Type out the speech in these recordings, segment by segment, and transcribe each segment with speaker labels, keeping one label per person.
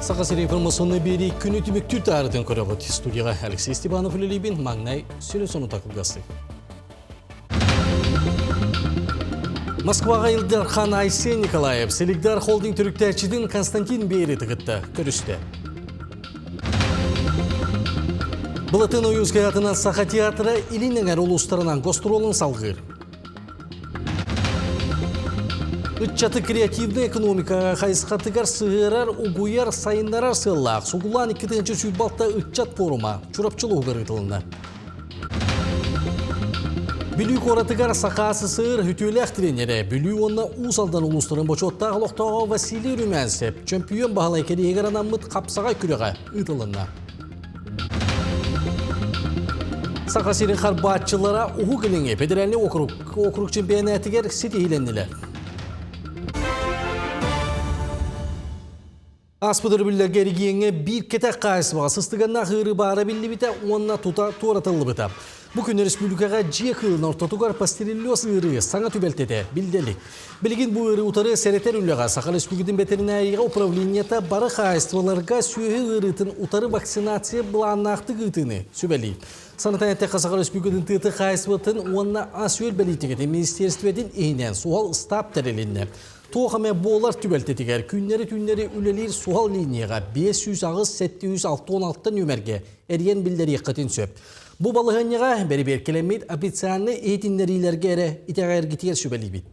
Speaker 1: Саха сири информационный биэрии күнү түмүктүүр таарытын көрөҕүт. Студияға Алексей Степанов үлэлиибин, маҥнай сүрүн сонута кылгастык. Москваҕа Ил Дархан Айсен Николаев Селигдар холдинг төрүктээччитин Константин Береты кытта көрүстэ. Былатын Ойуускай атынан Саха театра Илин эҥэр улуустарынан гастролун салгыыр. Ыччаты креативнай экономикаҕа хайысхатыгар сыһыарар, угуйар, сайыннарар сыаллаах Сугулаан 2026 ыччат форума Чурапчы улууһугар ыытылынна. Бүлүү куоратыгар Саха СССР үтүөлээх тренерэ, Бүлүү уонна Уус Алдан улуустарын бочуоттаах олохтооҕо Василий Румянцев чөмпүйүөн Баһылай кэриэһигэр анаммыт хапсаҕай күрэҕэ ыытылынна. Саха сирин харбааччылара Уһук Илиҥҥи федеральнай округ, округ чемпионатыгар ситиһиилэннилэр. Ааспыт өрөбүллэргэ эрэгийиэҥҥэ биир кэтэх хаһаайыстыбаҕа сыстыганнаах ыарыы баара биллибитэ уонна тута туоратыллыбыта. Бу күн республикаҕа дьиэ кыылын ортотугар пастереллез ыарыы саҥа түбэлтэтэ биллэ илик. Билигин бу ыарыы утары сэрэтэр үлэҕэ Саха Республикатын бэтэринээрийэҕэ управлениета бары хаһаайыстыбаларга сүөһү ыарыытын утары вакцинация былааннаахтык ыытыыны сүбэлиир. Санатан эттэххэ, Саха Республикатын тыатын хаһаайыстыбатын уонна ас-үөл бэлиитикэтин министиэристибэтин иһинэн суһал ыстаап тэрилиннэ. Туох эмэ буолар түбэлтэтигэр күннэри-түүннэри үлэлиир суһал линияҕа 508 766 нүөмэргэ эрийэн биллэриэххитин сөп. Бу балаһыанньаҕа бэрэбиэркэлэммит официальнай иһитиннэриилэргэ эрэ итэҕэйэргитигэр сүбэлиибит.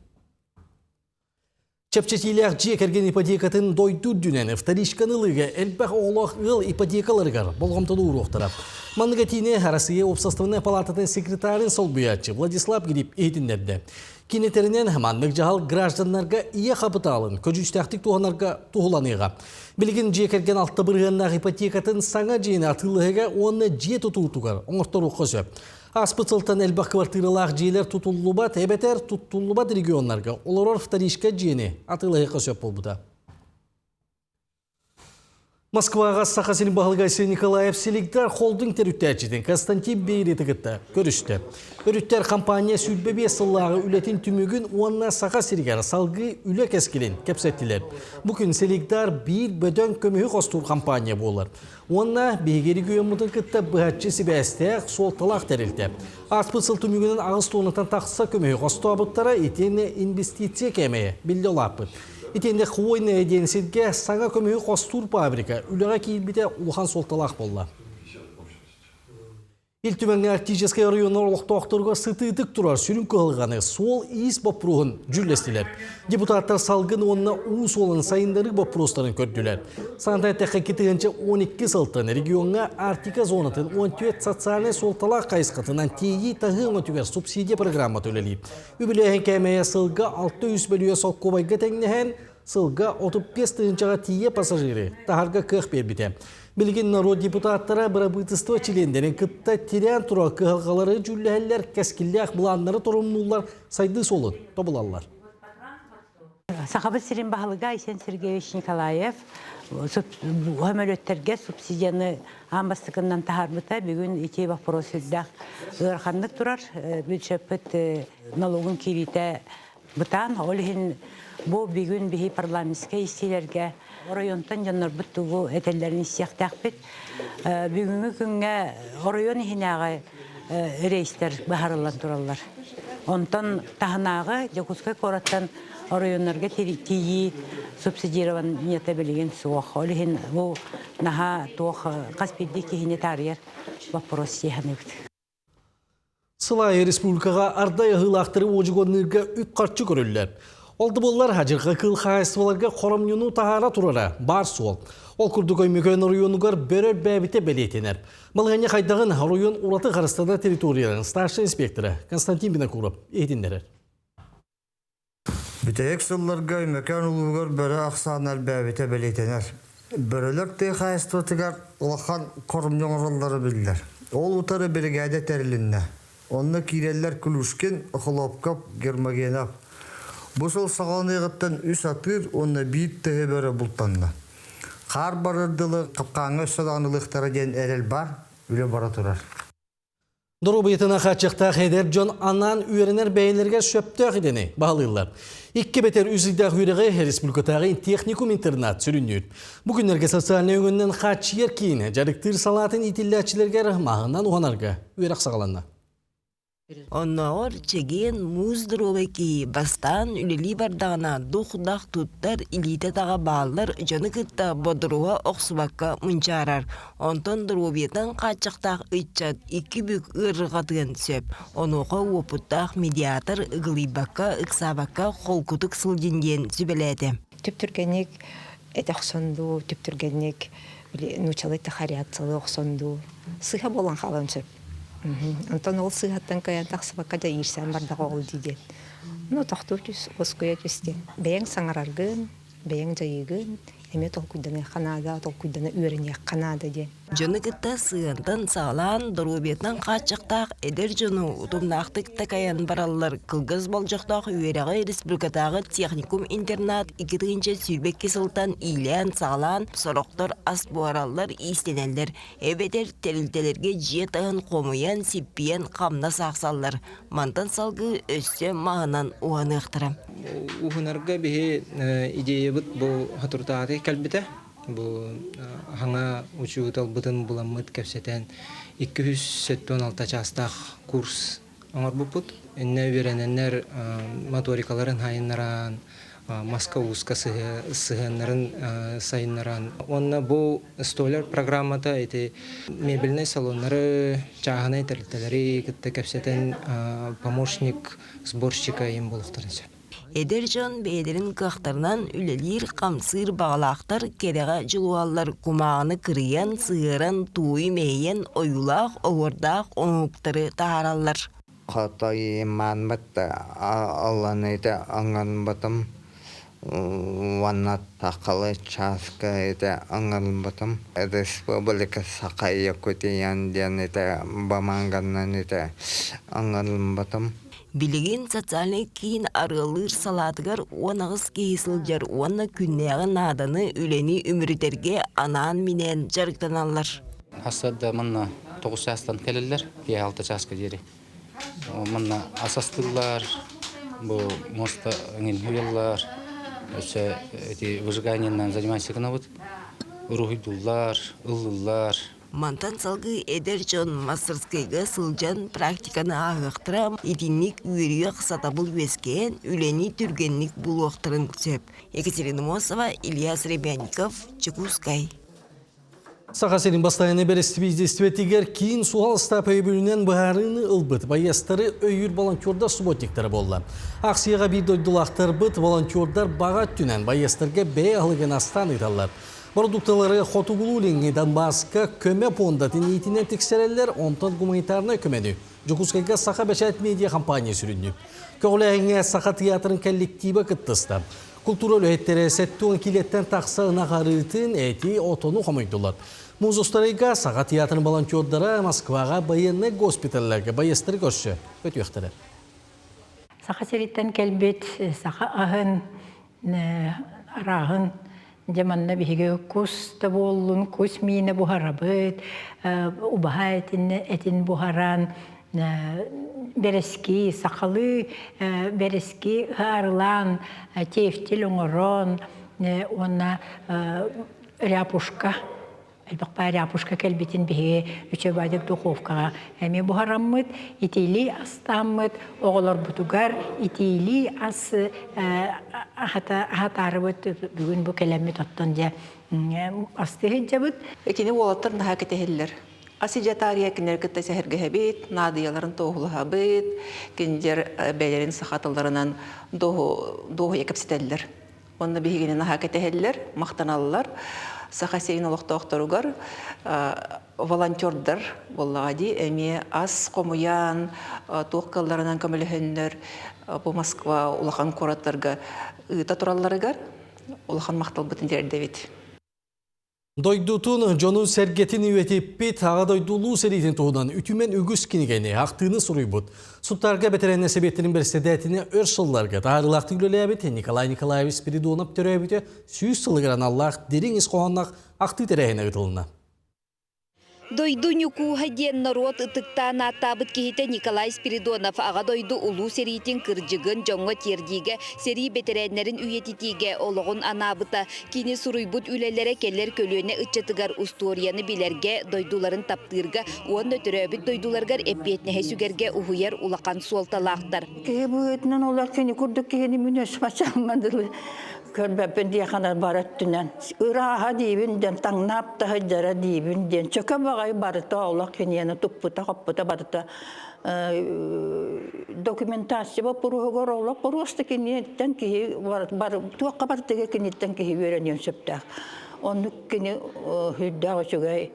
Speaker 1: Чэпчэтиилээх дьиэ кэргэн ипотекатын дойду үрдүнэн вторичканы ылыыга элбэх оҕолоох ыал ипотекаларыгар болҕомтону ууруохтара. Маннык этиини Россия уопсастыбаннай палаататын секретарын солбуйааччы Владислав Гриб иһитиннэрдэ. Кини этэринэн, маннык дьаһал гражданнарга ийэ хапытаалын көдьүүстээхтик туһанарга туһуланыаҕа. Билигин дьиэ кэргэн алта бырыһыаннаах ипотекатын саҥа дьиэни атыылаһыыга уонна дьиэ тутуутугар оҥорторуохха сөп. Ааспыт сылтан элбэх квартиралаах дьиэлэр тутуллубат эбэтэр туттуллубат регионнарга олорор вторичка дьиэни атыылаһыахха сөп буолбута. Москваҕа Саха сирин баһылыга Айсен Николаев Селигдар холдинг төрүттээччитин Константин Бейриты кытта көрүстэ. Өрүттэр компания 25 сыллааҕы үлэтин түмүгүн уонна Саха сиригэр салгыы үлэ кэскилин кэпсэттилэр. Бу күн Селигдар биир бөдөҥ көмүһү хостуур компания буолар. Уонна биһиги региоммутун кытта быһаччы сибээстээх, суолталаах тэрилтэ. Ааспыт сыл түмүгүнэн аҕыс туоннаттан тахса көмүһү хостообуттара итиэннэ инвестиция кээмэйэ биллэ улааппыт. Итиэннэ Хвойная диэн сиргэ саҥа көмүһү хостуур фабрика үлэҕэ киирбитэ улахан суолталаах буолла. Ил Түмэҥҥэ Арктическай оройуоннар олохтоохторугар сытыытык турар сүрүн кыһалҕаны суол-иис боппуруоһун дьүүллэстилэр. Депутаттар салгын уонна уу суолун сайыннарыы боппуруостарын көрдүлэр. Санатан эттэххэ, 2012 сылтан региоҥҥа Арктика зонатын 14 социальнай суолталаах хайысхатынан тиэйии-таһыы өҥөтүгэр субсидия программата үлэлиир. Үбүлээһин кээмэйэ сылга 600 бөлүйэ солкуобайга тэҥнэһэн, сылга 35 тыһыынчаҕа тиийэ пассажиры таһарга кыах биэрбитэ. Билигин норуот депутаттара бырабыытыстыба чилиэннэрин кытта тирээн турар кыһалҕалары дьүүллэһэллэр, кэскиллээх былааннары торумнууллар, сайдыы суолун тобулаллар.
Speaker 2: Сахабыт сирин баһылыга Айсен Сергеевич Николаев көмөлөттөргө субсидияны аан бастакынан таһаарбыта. Бүгүн ити вопрос сүрдээх ыараханнык турар. Бюджеппыт налогун киириитэ бытаан. Ол иһин бу бүгүн биһи парламентскай истиилэргэ оройуонтан дьоннорбут тугу этэллэрин истиэхтээхпит. Бүгүҥҥү күҥҥэ оройуон иһинээҕи рейстэр быһаарыллан тураллар. Онтон таһынааҕы Дьокуускай куораттан оройуоннарга тиийии субсидированиета билигин суох. Ол иһин бу наһаа туох хас биирдии киһини таарыйар боппуруос дии саныыбыт.
Speaker 1: Сыл аайы республикаҕа ардай аһыылаахтары уодьуганныырга үп-харчы көрүллэр. Ол да буоллар, адьырҕа кыыл хаһаайыстыбаларга хоромньуну таһаара турара баар суол. Ол курдук Өймөкөөн оройуонугар бөрө элбээбитэ бэлиэтэнэр. Балаһыанньа хайдаҕын оройуон ураты харыстанар территорияларын старшай инспектора Константин Винокуров иһитиннэрэр.
Speaker 3: Бүтэһик сылларга Өймөкөөн улууһугар бөрө ахсаана элбээбитэ бэлиэтэнэр. Бөрөлөр тыа хаһаайыстыбатыгар улахан хоромньу оҥороллоро биллэр. Ол утары биригээдэ тэрилиннэ. Онно киирэллэр Клюшкин, Охлопков, Гермогенов. Бу сыл саҕаланыаҕыттан үс атыыр уонна биир тыһы бөрө бултанна. Хаар барар дылы хапкааҥҥа өссө даҕаны ылыахтара диэн эрэл баар, үлэ бара турар.
Speaker 1: Доруобуйатына хааччахтаах эдэр дьон анаан үөрэнэр бэйэлэригэр сөптөөх идэни баһылыыллар. Икки бэтэр үс ыйдаах үөрэҕи республикатааҕы техникум-интернат сүрүннүүр. Бу күннэргэ социальнай өҥөннөн хааччыйар киин дьарыктыыр салаатын иитиллээччилэригэр маһынан уһанарга үөрэх саҕаланна.
Speaker 4: Оннооҕор чэгиэн муус доруобай киһи бастаан үлэлии бардаҕына дух-дах туттар, илиитэ-атаҕа бааллар дьону кытта бодоруһа охсубакка мунчаарар. Онтон доруобуйатын хааччахтаах ыччат икки бүк ыарырҕатыан сөп. Онуоха уопуттаах медиатор ыгылыйбакка, ыксаабакка холкутук сылдьын диэн сүбэлээтэ.
Speaker 5: Түптүргэнник этэ охсон дуу, түптүргэнник нуучалыы тахариациялыы охсон дуу сыыһа буолан хаалан сөп. Онтон ол сыыһаттан кыайан тахсыбакка да иирсээн бардаҕа ол дии диэн. Ну, тохтуу түс, уоскуйа түс диэн. Бэйэҥ саҥараргын, бэйэҥ дьайыыгын эмиэ толкуйданыахха наада, толкуйдана үөрэниэххэ наада диэн.
Speaker 4: Дьону кытта сыһыантан саҕалаан, доруобуйатынан хааччахтаах эдэр дьону утумнаахтык такайан бараллар. Кылгас болдьохтоох үөрэҕи республикатааҕы техникум-интернат 2022 сылтан иилээн-саҕалаан, сорохтор ас буһараллар, иистэнэллэр. Эбэтэр тэрилтэлэргэ дьиэ таһын хомуйан, сиппийэн хамнас аахсаллар. Мантан салгыы өссө маһынан уһаныахтара.
Speaker 6: Уһунарга биһи идеябыт бу соторутааҕы кэлбитэ. Бу хаҥа учууталбытын буламмыт кэпсэтэн 276 чаастаах курс оҥорбуппут. Иннэ үөрэнэннэр моторикаларын сайыннаран, маска ууска сыһыаннарын сайыннаран. Уонна бу столяр программата ити мебельнай салоннары, чааһынай тэрилтэлэри кытта кэпсэтэн помощник сборщика им буолуохтарын сөп.
Speaker 4: Эдэр дьон бэйэлэрин кыахтарынан үлэлиир-хамсыыр баҕалаахтар кэрэҕэ дьулуһаллар кумааҕыны кырыйан, сыһыаран, туойу мэһийэн ойуулаах, оһуордаах оҥоһуктары таһаараллар.
Speaker 7: Хотоймаанбыт алланыыта оҥорбутум уонна сахалыы чааска ити оҥорбутум. Республика Саха Якутиян диэн ити бамаанганнан ити оҥорбутум.
Speaker 4: Билигин социальнай киин арыаллыыр салаатыгар 18 киһи сылдьар уонна күннээҕи нааданы, үлэни үмүрүтэргэ анаан-минээн дьарыктаналлар.
Speaker 8: Хасса манна 9 чаастан кэлэллэр, киэһэ 6 чааска диэри. Манна ас астыыллар, бу муоста эҥин уйаллар, өссө эти выжиганиенан занимайся гынабыт. Уруһуйдууллар, ыллыыллар.
Speaker 4: Мантан салгыы эдэр дьон мастерскайга сылдьан практиканы ааһыахтара, итинник үөрүйэх сатабыл үөскээн, үлэни түргэнник булуохтарын сөп. Екатерина Мосова, Илья Сребянников, Чекускай.
Speaker 1: Саха сирин бастайыны бэрэстибиидистибэтигэр киин суһал ыстаап өйөбүлүнэн быһаарыыны ылбыт байыастары өйүүр волонтердар субботниктара буолла. Акцияҕа биир дойдулаахтарбыт волонтердар баҕа өттүнэн байыастарга бэйэ аһылыгын астаан ыыталлар. Бородуукталары Хотугулуу-Илиҥҥи Донбасска көмө пуондатын иитинэн тиксэрэллэр, онтон гуманитарнай көмөнү Дьокуускайга Саха бэчээт медиа компания сүрүннүүр. Көҕүлээһиҥҥэ Саха тыйаатырын коллектива кыттыста. Култуура үлэһиттэрэ 70 киилэттэн тахса ынах арыытын, эти, отону хомуйдулар. Муус устарыйга Саха театрын волонтердара Москваҕа байыаннай госпиталларга байыастары көрсө көтүөхтэрэ.
Speaker 9: Саха сириттэн кэлбит саха аһын арааһын дьэ манна биһиги кус да буоллун, кус миинэ буһарабыт, убаһа этин, этин буһаран, бэрэски, сахалыы бэрэски ыһаарылаан, тефтель оҥорон уонна ряпушка элбэх ряпушка кэлбитин биһиги үчүгэйдик духовкаҕа эмиэ буһараммыт, итиилии астааммыт, оҕолорбутугар итиилии ас аһатаарыбыт бүгүн бу кэлэммит оттон дьэ астыы сылдьабыт.
Speaker 10: Итини уолаттар наһаа кэтэһэллэр. Ас идьатаарыйа кинилэри кытта сэһэргэһэбит, наадыйаларын туоһулаһабыт, кинилэр бэйэлэрин саха тылларынан дуоһуйа кэпсэтэллэр. Онно биһигини наһаа кэтэһэллэр, махтаналлар. Саха сирин олохтоохторугар волонтердар буоллаҕа дии, эмиэ ас хомуйан, туох кыалларынан көмөлөһөннөр бу Москва улахан куораттарга ыыта туралларыгар улахан махталбытын тиэрдэбит.
Speaker 1: Дойдутун, дьонун-сэргэтин үйэтиппит Аҕа дойду Улуу сэриитин туһунан үтүмэн үгүс кинигэни, ахтыыны суруйбут. Сунтаарга бэтэрээннэр сэбиэттэрин бэрэссэдээтинэ өр сылларга таһаарыылаахтык үлэлээбит Николай Николаевич Спиридонов төрөөбүтэ 100 сылыгар аналлаах дириҥ ис хоһоонноох ахтыы тэрээһинэ ыытылынна.
Speaker 11: Дойду Ньукууһа диэн норуот ытыктаан ааттаабыт киһитэ Николай Спиридонов Аҕа дойду Улуу сэриитин кырдьыгын дьоҥҥо тиэрдиигэ, сэрии бэтэрээннэрин үйэтитиигэ олоҕун анаабыта. Кини суруйбут үлэлэрэ кэлэр көлүөнэ ыччатыгар устуоруйаны билэргэ, дойдуларын таптыырга уонна төрөөбүт дойдуларыгар эппиэтинэһи сүгэргэ уһуйар улахан суолталаахтар.
Speaker 12: Киһи быһыытынан олор кини курдук киһини мин өс-бачааммын дылы көрбөппүн диэхэнэ бар өттүнэн ырааһа диибин диэн таҥнаап да сылдьара диибин диэн чөкө баҕайы барыта олох киниэни туппута-хоппута барыта документация боппуруоһугар олох просто киниэттэн киһи бар туохха барытыгар киниттэн киһи үөрэниэн сөптөөх оннук кини сүрдээх үчүгэй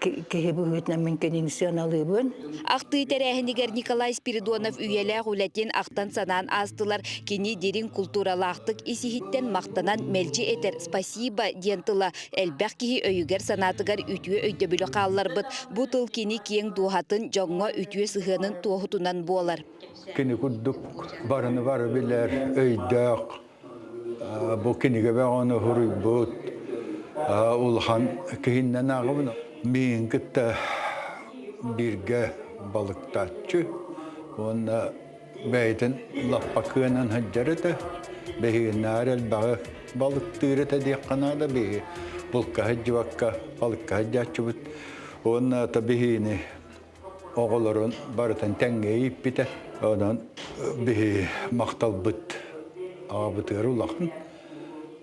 Speaker 12: киһи быһыытынан мин кинини сыаналыыбын.
Speaker 11: Ахтыы тэрээһинигэр Николай Спиридонов үйэлээх үлэтин ахтан-санаан аастылар. Кини дириҥ култууралаахтык ис-иһиттэн махтанан мэлдьи этэр «спасибо» диэн тыла элбэх киһи өйүгэр-санаатыгар үтүө өйдөбүлү хаалларбыт. Бу тыл кини киэҥ дууһатын, дьоҥҥо үтүө сыһыанын туоһутунан буолар.
Speaker 13: Кини курдук барыны бары билэр, өйдөөх, Бу кинигэ бөҕөнү суруйбут улахан киһиннэн ааҕабын. Миигин кытта бииргэ балыктааччы уонна бэйэтин лаппа кыанан сылдьар этэ. Биһигиннээҕэр элбэҕи балыктыыр этэ диэххэ наада. Биһиги булка сылдьыбакка балыкка сылдьааччыбыт. Уонна биһигини оҕолорун барытын тэҥҥэ ииппитэ. Онон биһи махталбыт аҕабытыгар улахан.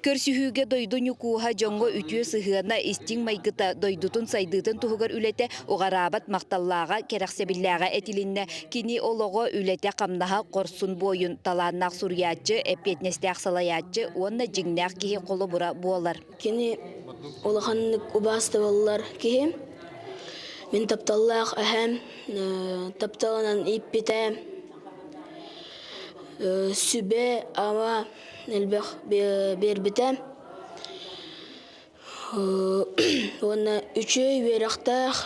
Speaker 11: Көрсүһүүгэ дойду Ньукууһа дьоҥҥо үтүө сыһыана, истиҥ майгыта, дойдутун сайдыытын туһугар үлэтэ уҕараабат махталлааҕа, кэрэхсэбиллээҕэ этилиннэ. Кини олоҕо, үлэтэ-хамнаһа хорсун буойун, талааннаах суруйааччы, эппиэтинэстээх салайааччы уонна дьиҥнээх киһи холобура буолар.
Speaker 14: Кини улаханнык убаастабыллар киһи. Мин тапталлаах эһэм тапталынан ииппитэ, сүбэ-ама элбэх биэрбитэ. Уонна үчүгэй үөрэхтээх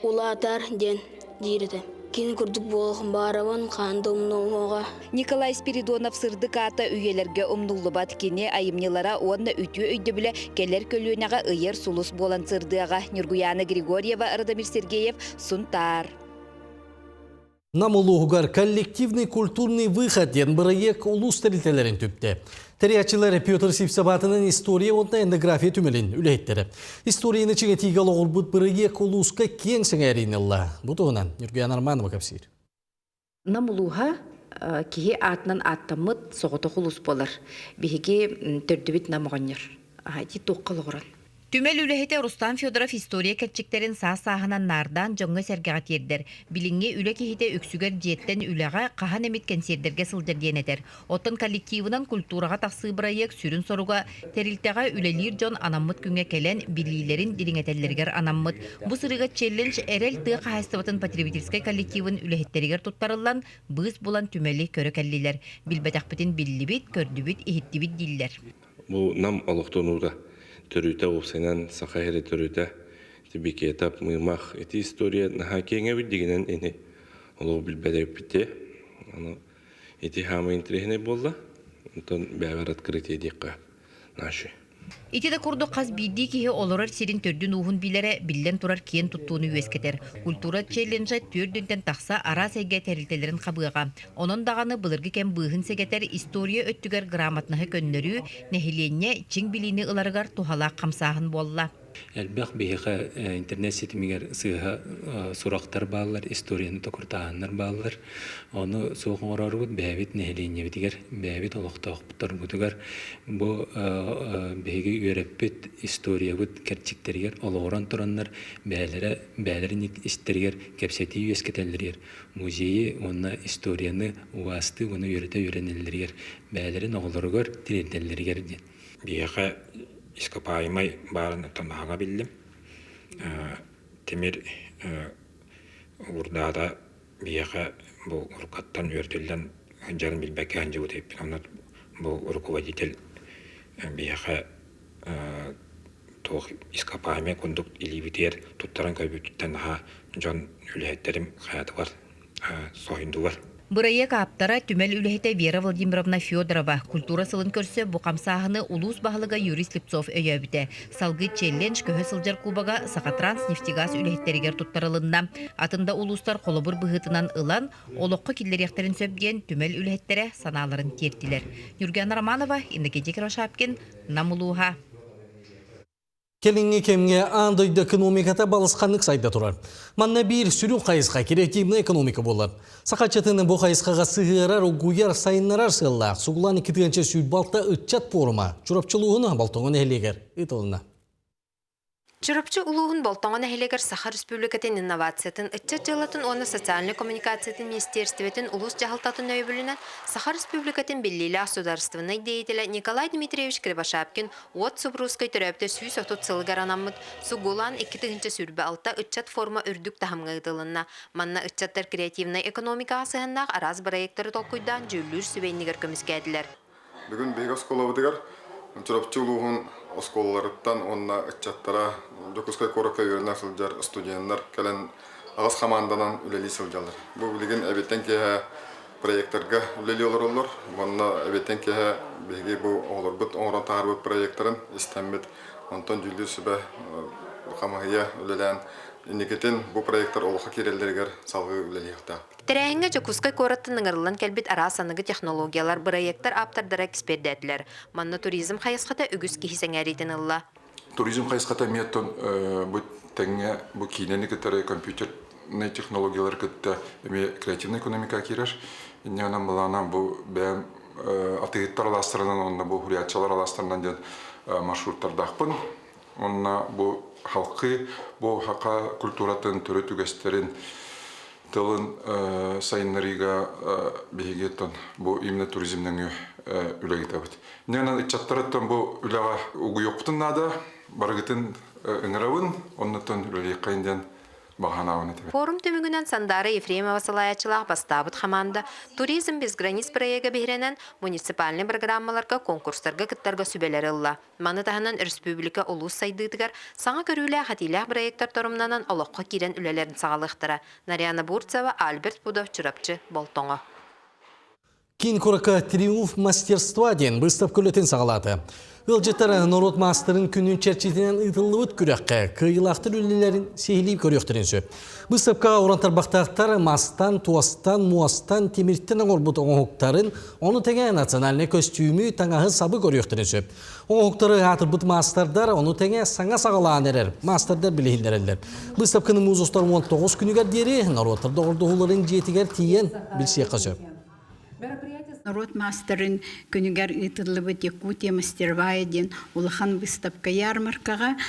Speaker 14: улаатар диэн диир этэ. Кини курдук буолуохун баҕарабын, хаан да умнуоҕа.
Speaker 11: Николай Спиридонов сырдык аата үйэлэргэ умнуллубат кини айымньылара уонна үтүө өйдөбүлэ кэлэр көлүөнэҕэ ыйар сулус буолан сырдыаҕа. Ньургуйаана Григорьева, Радомир Сергеев, Сунтаар.
Speaker 1: Нам улууһугар коллективный культурный выход диэн бырайыак улуус тэрилтэлэрин түптэ. Тэрийээччилэр Петр Сивцеватынан история уонна этнография түмэлин үлэһиттэрэ. Историяны чиҥэтиигэ олоҕурбут бырайыак улууска киэҥ сэҥээриини ылла. Бу туһунан Ньургуян Арманова кэпсиир.
Speaker 15: Нам улууһа киһи аатынан ааттаммыт соҕотох улуус буолар. Биһиги төрдүбүт Нам оҕонньор. Ити туохха олоҕуран?
Speaker 11: Түмэл үлэһитэ Рустам Федоров история кэрчиктэрин саас-сааһынан наардаан дьоҥҥо-сэргэҕэ тиэрдэр. Билиҥҥи үлэ киһитэ үксүгэр дьиэттэн үлэҕэ, хаһан эмит кэнсиэрдэргэ сылдьар диэн этэр. Оттон коллективынан культураҕа тахсыы бырайыак сүрүн соруга тэрилтэҕэ үлэлиир дьон анаммыт күҥҥэ кэлэн билиилэрин дириҥэтэллэригэр анаммыт. Бу сырыыга челлендж Эрэл тыа хаһаайыстыбатын потребительскай коллективын үлэһиттэригэр туттарыллан, быыс булан түмэли көрө кэллилэр. Билбэтэхпитин биллибит, көрдүбүт, иһиттибит дииллэр.
Speaker 16: Бу Нам олохтонуута төрүтэ уопсайынан саха иһэрэ төрүтэ Бикетов, Мыымах ити история наһаа киэҥ эбит дигинэн ини олох билбэт эбиппит Ону ити хаамай интэриэһинэй буолла. Онтон бэйэбэр открытие диэххэ наши.
Speaker 11: Ити да курдук хас биирдии киһи олорор сирин төрдүн-ууһун билэрэ биллэн турар киэн туттууну үөскэтэр. Культура челленджа түөрт тахса араас эйгэ тэрилтэлэрин хабыаҕа. Онон даҕаны былыргы кэм быыһын сэгэтэр история өттүгэр грамотноһы көннөрүү, нэһилиэнньэ чиҥ билиини ыларыгар туһалаах хамсааһын буолла.
Speaker 17: Элбэх биһиэхэ интернет ситимигэр сыыһа сурахтар бааллар, историяны токурутааһыннар бааллар. Ону суох оҥороорубут бэйэбит нэһилиэнньэбитигэр, бэйэбит олохтоохторбутугар бу биһиги үөрэппит историябыт кэрчиктэригэр олоҕуран тураннар бэйэлэрэ бэйэлэрин истэригэр кэпсэтии үөскэтэллэригэр музейы уонна историяны убаастыы уонна үөрэтэ үөрэнэллэригэр, бэйэлэрин оҕолоругар тириэрдэллэригэр диэн.
Speaker 18: Биһиэхэ ископаемай баарын оттон аһаҥа биллим. Тимир уурдаата биһиэхэ бу уруккаттан үөрдүллэн сылдьарын билбэккэ сылдьыбыт эбиппин. Онно бу руководитель биһиэхэ туох ископаемай курдук илиибитигэр туттаран көрбүтүттэн наһаа дьон үлэһиттэрим хайатылар соһуйдулар.
Speaker 11: Бырайыак ааптара, түмэл үлэһитэ Вера Владимировна Федорова культура сылын көрсө бу хамсааһыны улуус баһылыга Юрий Слепцов өйөөбүтэ. Салгыы челлендж көһө сылдьар кубога Сахатранснефтегаз үлэһиттэригэр туттарылынна. Атын да улуустар холобур быһыытынан ылан, олоххо киллэриэхтэрин сөп диэн түмэл үлэһиттэрэ санааларын тиэртилэр. Нюргана Романова, Иннокентий Кривошапкин, Нам улууһа.
Speaker 1: Кэлиҥҥи кэмҥэ аан дойду экономиката балысханнык сайда турар. Манна биир сүрүн хайысха креативнай экономика буолар. Саха ыччатын бу хайысхаҕа сыһыарар, угуйар, сайыннарар сыаллаах Сугулаан 2026 ыччат пуорума Чурапчы улууһун Болтоҥо нэһилиэгэр ыытылынна.
Speaker 19: Чурапчы улууһун Болтоҥо нэһилиэгэр Саха Республикатын инновациятын, ыччат дьыалатын уонна социальнай коммуникациятын министиэристибэтин улуус дьаһалтатын өйөбүлүнэн Саха Республикатын биллиилээх судаарыстыбаннай деятелэ Николай Дмитриевич Кривошапкин Уот Субуруускай төрөөбүтэ 130 сылыгар анаммыт Сугулаан 2026 ыччат форума үрдүк таһымҥа ыытылынна. Манна ыччаттар креативнай экономикаҕа сыһыаннаах араас бырайыактары толкуйдаан дьүүллүүр сүбэ иннигэр көмүскээтилэр.
Speaker 20: Бүгүн биһиги оскуолабытыгар Чурапчы улууһун оскуолаларыттан уонна ыччаттара Дьокуускай куоракка үөрэнэ сылдьар студеннар кэлэн аҕыс хамаанданан үлэлии сылдьаллар. Бу билигин эбиттэн киэһэ проекторга үлэлии олороллор. Уонна эбиэттэн киэһэ биһиги бу оҕолорбут оҥорон таһаарбыт проекторын истэммит, онтон дьүүллүүр сүбэ хамыһыйа үлэлээн инникитин бу проектор олоххо киирэллэригэр салгыы үлэлиэхтээхпит.
Speaker 19: Тэрээһиҥҥэ Дьокуускай куораттан ыҥырыллан кэлбит араас аныгы технологиялар, бырайыактар ааптардара экспердээтилэр. Манна туризм хайысхата үгүс киһи сэҥээриитин ылла.
Speaker 20: Туризм хайысхата эмиэ оттон бу тэҥҥэ бу киинэни кытары компьютернай технологиялары кытта эмиэ креативнай экономика киирэр. Инньэ гынан былаана бу бэйэм атыыһыттар алаастарынан уонна бу хуриаччылар алаастарынан диэн маршруттардаахпын. Уонна бу халқы бу хака культуратын төрүт үгэстэрин тылын сайыннарыыга биһиги оттон бу именно туризм нөҥүө үлэ ыытабыт. Инньэ ыччаттарыттан бу үлэҕэ угуйуохпутун наада, барыгытын ыҥырабын, оннуттан үлэлиэххэйин диэн баҕа этэбин.
Speaker 19: Форум түмүгүнэн Сандара Ефремова салайааччылаах бастаабыт хамаанда «Туризм без границ» проега биһирэнэн муниципальнай программаларга конкурстарга кыттарга сүбэлэри ылла. Маны таһынан өрөспүүбүлүкэ улуус сайдыытыгар саҥа көрүүлээх этиилээх бырайыактар торумнанан олоххо киирэн үлэлэрин саҕалыахтара. Нарьяна Бурцева, Альберт Пудов, Чурапчы, Болтоҥо.
Speaker 1: Киин куоракка «Триумф мастерства» диэн быыстапка үлэтин саҕалаата. Ыалдьыттар норуот маастарын күнүн чэрчитинэн ыытыллыбыт күрэххэ кыайыылаахтар үлэлэрин сиһилии көрүөхтэрин сөп. Быыстапкаҕа уран тарбахтаахтар мастан, туостан, муостан, тимиртэн оҥорбут оҥоһуктарын, ону тэҥэ национальнай көстүүмү, таҥаһы, сабы көрүөхтэрин сөп. Оҥоһуктары аатырбыт маастардар, ону тэҥэ саҥа саҕалаан эрэр маастардар билиһиннэрэллэр. Быыстапканы муус устар 19 күнүгэр диэри норуоттар доҕордоһууларын дьиэтигэр тиийэн билсиэххэ сөп.
Speaker 21: Норуот маастарын күнүгэр ыытыллыбыт Якутия мастеровая диэн улахан выставка ярмаркаҕа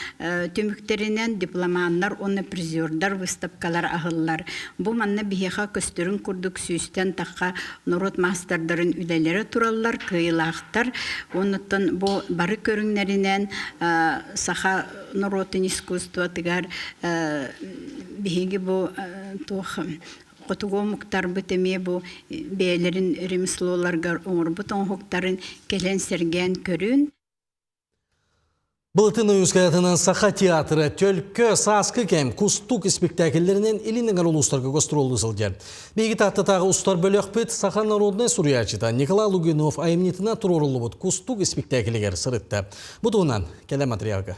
Speaker 21: түмүктэринэн дипломаннар уонна призердар выставкалар аһыллар. Бу манна биһиэхэ көстөрүн курдук сүүстэн тахха норуот маастардарын үлэлэрэ тураллар, кыайыылаахтар. Оннуттан бу бары көрүҥнэринэн саха норуотун искусствотыгар биһиги бу туох хотугу омуктарбыт эмиэ бу бэйэлэрин ремеслоларгар оҥорбут оҥоһуктарын кэлэн сэргээн көрүн.
Speaker 1: Былытын Ойуунскайатынан Саха театра Төлкө, Сааскы кэм, Кустук испиктээкиллэринэн илин эҥэр улуустарга гастроллуу сылдьар. Биһиги Тааттатааҕы устар бөлөхпүт саха народнай суруйааччыта Николай Лугинов айымньытынан туруоруллубут Кустук испиктээкилигэр сырытта. Бу туһунан кэлэ материалга.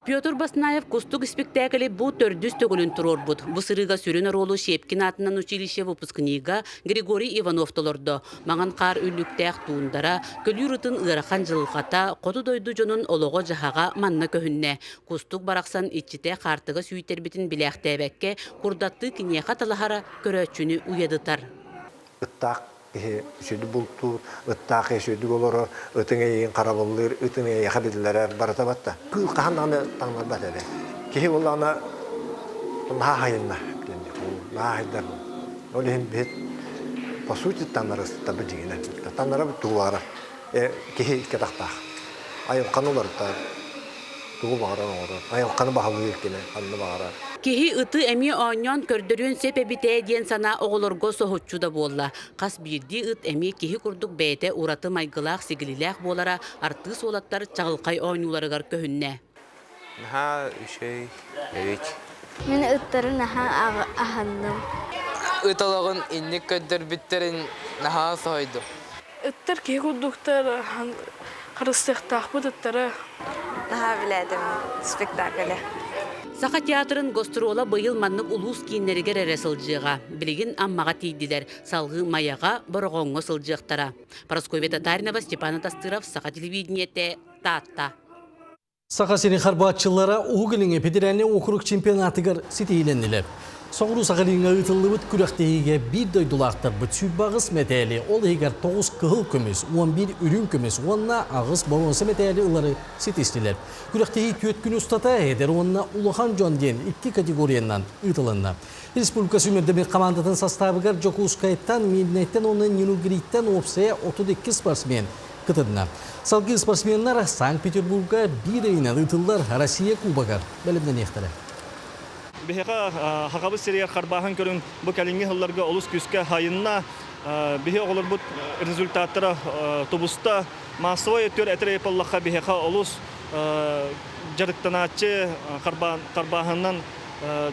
Speaker 22: Петр Баснаев Кустук испиктээкили бу төрдүс төгүлүн туруорбут. Бу сырыыга сүрүн оруолу Щепкин аатынан училище выпускнига Григорий Иванов толордо. Маҥан хаар үллүктээх туундара, көлүүр ытын ыарахан дьылҕата, хоту дойду дьонун олоҕо-дьаһаҕа манна көһүннэ. Кустук барахсан иччитэ хаартыга сүүйтэрбитин билээхтээбэккэ, курдаттыы киниэхэ талаһара көрөөччүнү уйадытар.
Speaker 23: Ыттаах киһи үчүгэй бултуур, ыттаах киһи үчүгэйдик олорор, ытыҥ эйигин харабыллыыр, ытыҥ эйиэхэ биллэрэр, барыта батта. Кыыл хаһан даҕаны таҥнарбат этэ. Киһи буоллаҕына наһаа хайынна диэн наһаа хайдар. Ол иһин биһит по сути таҥнарыстарбыт дьиҥинэн. Таҥнарабыт тугу баҕарар. Киһи икки атахтаах. Айылҕаны уларытар, тугу баҕарар оҥорор. Айылҕаны баһылыыр кини ханна баҕарар.
Speaker 22: Киһи ыты эмиэ оонньоон көрдөрүөн сөп эбит ээ диэн санаа оҕолорго соһуччу да буолла. Хас биирдии ыт эмиэ киһи курдук бэйэтэ ураты майгылаах-сигилилээх буолара артыыс уолаттар чаҕылхай оонньууларыгар көһүннэ.
Speaker 24: Наһаа үчүгэй эбит.
Speaker 25: Мин ыттары наһаа аһынным.
Speaker 2: Ыт олоҕун инник көрдөрбүттэрин наһаа соһуйдум.
Speaker 3: Ыттар киһи курдуктар харыстыахтаахпыт ыттары.
Speaker 5: Наһаа билээтим спектаклы.
Speaker 22: Саха театрын гостуруола быйыл маннык улуус кииннэригэр эрэ сылдьыаҕа. Билигин Аммаҕа тиийдилэр, салгыы Майаҕа, Бороҕоҥҥо сылдьыахтара. Парасковья Татаринова, Степан Атастыров, Саха телевидениетэ, Таатта.
Speaker 1: Саха сирин харбааччылара Уһук Илиҥҥи федеральнай уокурук чемпионатыгар ситиһиилэннилэр. Соҕуруу Сахалиҥҥа ыытыллыбыт күрэхтэһиигэ биир дойдулаахтарбыт 28 мэтээли, ол иһигэр 9 кыһыл көмүс, 11 үрүҥ көмүс уонна 8 боруонса мэтээли ылары ситистилэр. Күрэхтэһии түөрт күн устата эдэр уонна улахан дьон диэн икки категориянан ыытылынна. Республика сүүмэрдэммит хамаандатын састаабыгар Дьокуускайтан, Миирнэйтэн уонна Нерюнгриттэн уопсайа 32 спортсмен кытынна. Салгыы спортсменнар Санкт-Петербурга биир ыйынан ыытыллар Россия Кубогар бэлэмнэниэхтэрэ.
Speaker 24: Биһиэхэ Хахабыт сиригэр харбааһын көрүҥ бу кэлиҥҥи сылларга олус күүскэ хайынна. Биһи оҕолорбут результаттара тубуста. Массовай өттүгэр этэр буоллахха биһиэхэ олус дьарыктанааччы харбааһынынан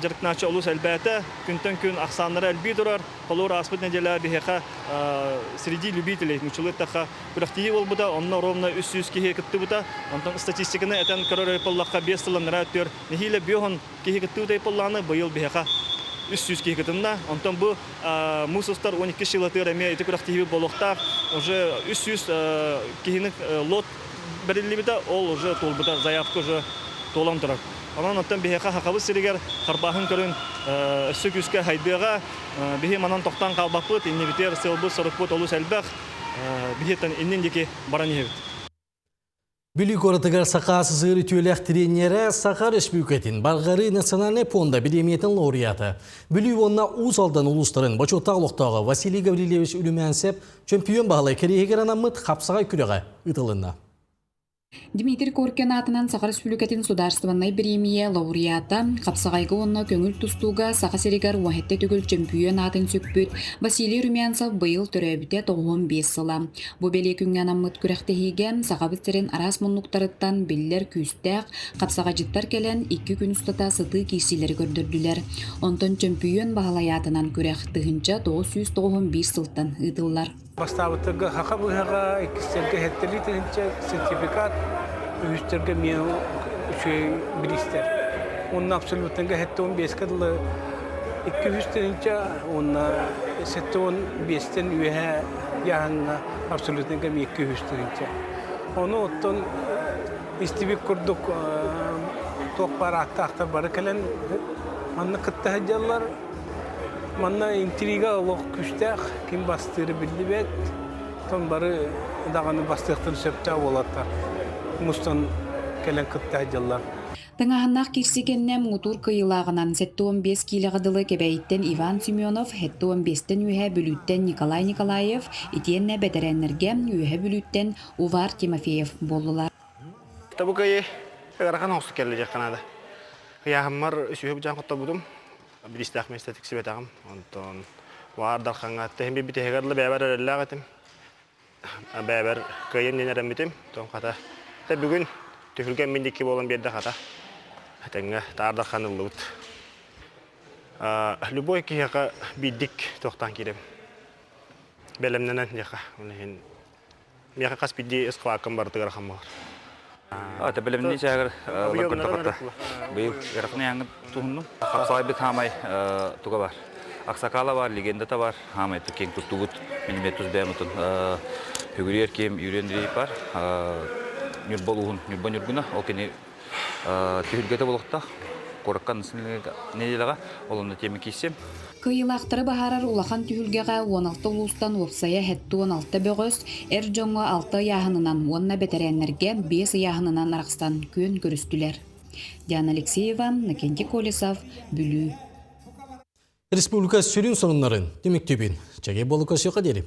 Speaker 24: дьарыктанааччы олус элбээтэ. Күнтэн күн ахсааннара элбии турар. Холобур, ааспыт нэдиэлэ биһиэхэ среди любителей нууччалыы эттэххэ күрэхтэһии буолбута, онно ровно 300 киһи кыттыбыта. Онтон статистиканы этэн көрөр буоллахха, 5 сылланнара өттүгэр нэһиилэ 50 киһи кыттыбыта буоллаҕына, быйыл биһиэхэ 300 киһи кытынна. Онтон бу муус устар 12 сылатыгар эмиэ ити күрэхтэһии буолуохтаах. Уже 300 киһини лот бэриллибитэ, ол уже туолбута, заявка уже туолан турар. Онон оттон биһиэхэ Хахабыт сиригэр харбааһын көрүн өссө күүскэ хайдыаҕа. Биһи манан тохтоон хаалбаппыт, иннибитигэр сыалбыт-сорукпут олус элбэх. Биһиттэн иннин диэки баран иһэбит.
Speaker 1: Бүлүү куоратыгар Саха СССР үтүөлээх тириэньэрэ Саха Өрөспүүбүлүкэтин Барҕарыы национальнай пуонда бириэмийэтин лауреата, Бүлүү уонна Уус Алдан улуустарын бочуоттаах олохтооҕо Василий Гаврильевич Үлүмээнсэп чөмпүйүөн баһылай кэриэһигэр анаммыт хапсаҕай күрэҕэ ыытылынна.
Speaker 25: Дмитрий Коркин аатынан Саха Республикатын судаарыстыбаннай бириэмийэ лауреата, хапсаҕайга уонна көҥүл тустууга Саха сиригэр уоһэтте төгүл чөмпүйүөн аатын сүкпүт Василий Румянцев быйыл төрөөбүтэ 95 сыла. Бу бэлиэ күҥҥэ анаммыт күрэхтэһиигэ Сахабыт сирин араас муннуктарыттан биллэр күүстээх хапсаҕайдьыттар кэлэн икки күн устата сытыы киирсиилэри көрдөрдүлэр. Онтон чөмпүйүөн Баһылай аатынан күрэх 1991 сылтан ыытыллар.
Speaker 26: Бастаабыттарга хаха быһаҕа, иккистэргэ сэттэлии тыһыынча сертификат, үһүстэргэ эмиэ үчүгэй бириистэр. Уонна абсолютнайга 75-ке дылы 200 тыһыынча уонна 75-тэн үөһэ яһаҥҥа абсолютнайга эмиэ 200 тыһыынча. Ону оттон истибит курдук туох баар ааттаахтар бары кэлэн манна кытта сылдьаллар. Манна интрига олох күүстээх, ким бастыыры биллибэт. Оттон бары даҕаны бастыахтарын сөптөөх уолаттар мустан кэлэн кытта сылдьаллар.
Speaker 25: Тыҥааһыннаах киирсии кэннэ муҥутуур кыайыылааҕынан 75 киилэҕэ дылы Кэбээйиттэн Иван Семенов, 75-тэн үөһэ Бүлүүттэн Николай Николаев, итиэннэ бэтэрээннэргэ Үөһэ Бүлүүттэн Увар Тимофеев буоллулар.
Speaker 27: Бу кыайыы ыарахан оҥостук кэллэ диэххэ наада. Ыйааһыммар үсүһү быдьаан хотторбутум. Бириистээх миэстэ тиксибэтэҕим. Онтон Ваар Дархаҥҥа тэһин биирбитиһигэр дылы бэйэбэр эрэллээх этим. Бэйэбэр кыайыам диэн эрэммитим. Оттон хата тэ бүгүн түһүлгэм мин диэки буолан биэрдэ хата. Этэҥҥэ Таар Дархан ыллыбыт. Любой киһиэхэ биирдик туохтаан киирэбин. Бэлэмнэнэн диэхэ. Ол иһин Миэхэ хас биирдии ысхваккам барытыгар ахан буолар.
Speaker 28: Ата бэлэмни чаагыр лаккырда быйыл ыарахан яңы туһуннум. Хапсаҕайбыт хаамай туга бар. Аксакала бар, легендата бар. Хаамай кең туттубут. Минимет тус бэйэмутун Хүгүрүер киэм Юрий Андреев бар. Ньурба улууһун Ньурба Ньургуна. Ол кини түһүлгэтэ буолуохтаах. Куоракка нэдиэлэҕэ ол онно тиэмэ киирсиэм.
Speaker 25: Кыайыылаахтары быһаарар улахан түһүлгэҕэ 16 улуустан уопсайа 76 бөҕөс, эр дьоҥҥо алта ыйааһынынан уонна бэтэрээннэргэ биэс ыйааһынынан арахсан күөн көрүстүлэр. Диана Алексеева, Накентий Колесов, Бүлүү.
Speaker 1: Республика сүрүн сонуннарын түмүктүүбүн. Чэгэй буолу көрсүөххэ диэри.